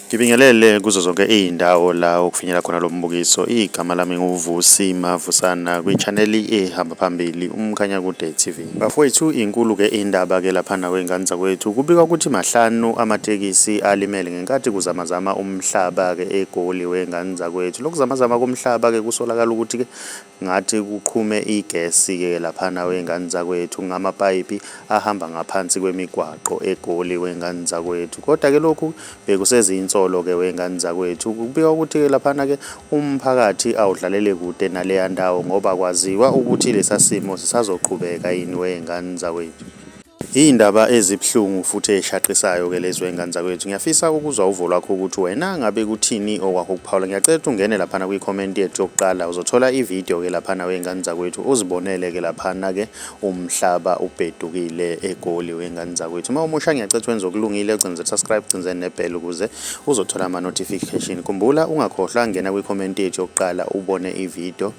Ngibingelele kuzo zonke izindawo la okufinyela khona lo mbukiso. Igama lami nguVusi Mavusana kwi-channel ehamba phambili umkhanya kude TV. Bafowethu inkulu ke indaba ke lapha na wengane zakwethu kubika ukuthi mahlanu amatekisi alimele ngenkathi kuzamazama umhlaba ke egoli wengane zakwethu. Lokuzamazama komhlaba ke kusolakala ukuthi ke ngathi kuqhume igesi ke lapha na wengane zakwethu ngamapayipi ahamba ngaphansi kwemigwaqo egoli wengane zakwethu. Kodwa ke lokhu bekusezinsolo ke wengane zakwethu kubika ukuthi ke laphana ke umphakathi awudlalele kude naleya ndawo ngoba kwaziwa ukuthi lesa simo sisazoqhubeka yini wengane zakwethu. Indaba ezibhlungu futhi eshaqisayo ke lezi wengane zakwethu. Ngiyafisa ukuzwa uvo lwakho ukuthi wena ngabe kuthini okwakho kuphawula. Ngiyacela ukuthi ungene laphana kwi-comment yethu yokuqala uzothola i-video ke laphana wengane zakwethu uzibonele ke laphana ke umhlaba ubhedukile egoli wengane zakwethu. Uma umusha ngiyacela wenze okulungile ucinze subscribe ucinze nebell ukuze uzothola ama notification. Kumbula ungakhohlwa ngena kwi-comment yethu yokuqala ubone i-video.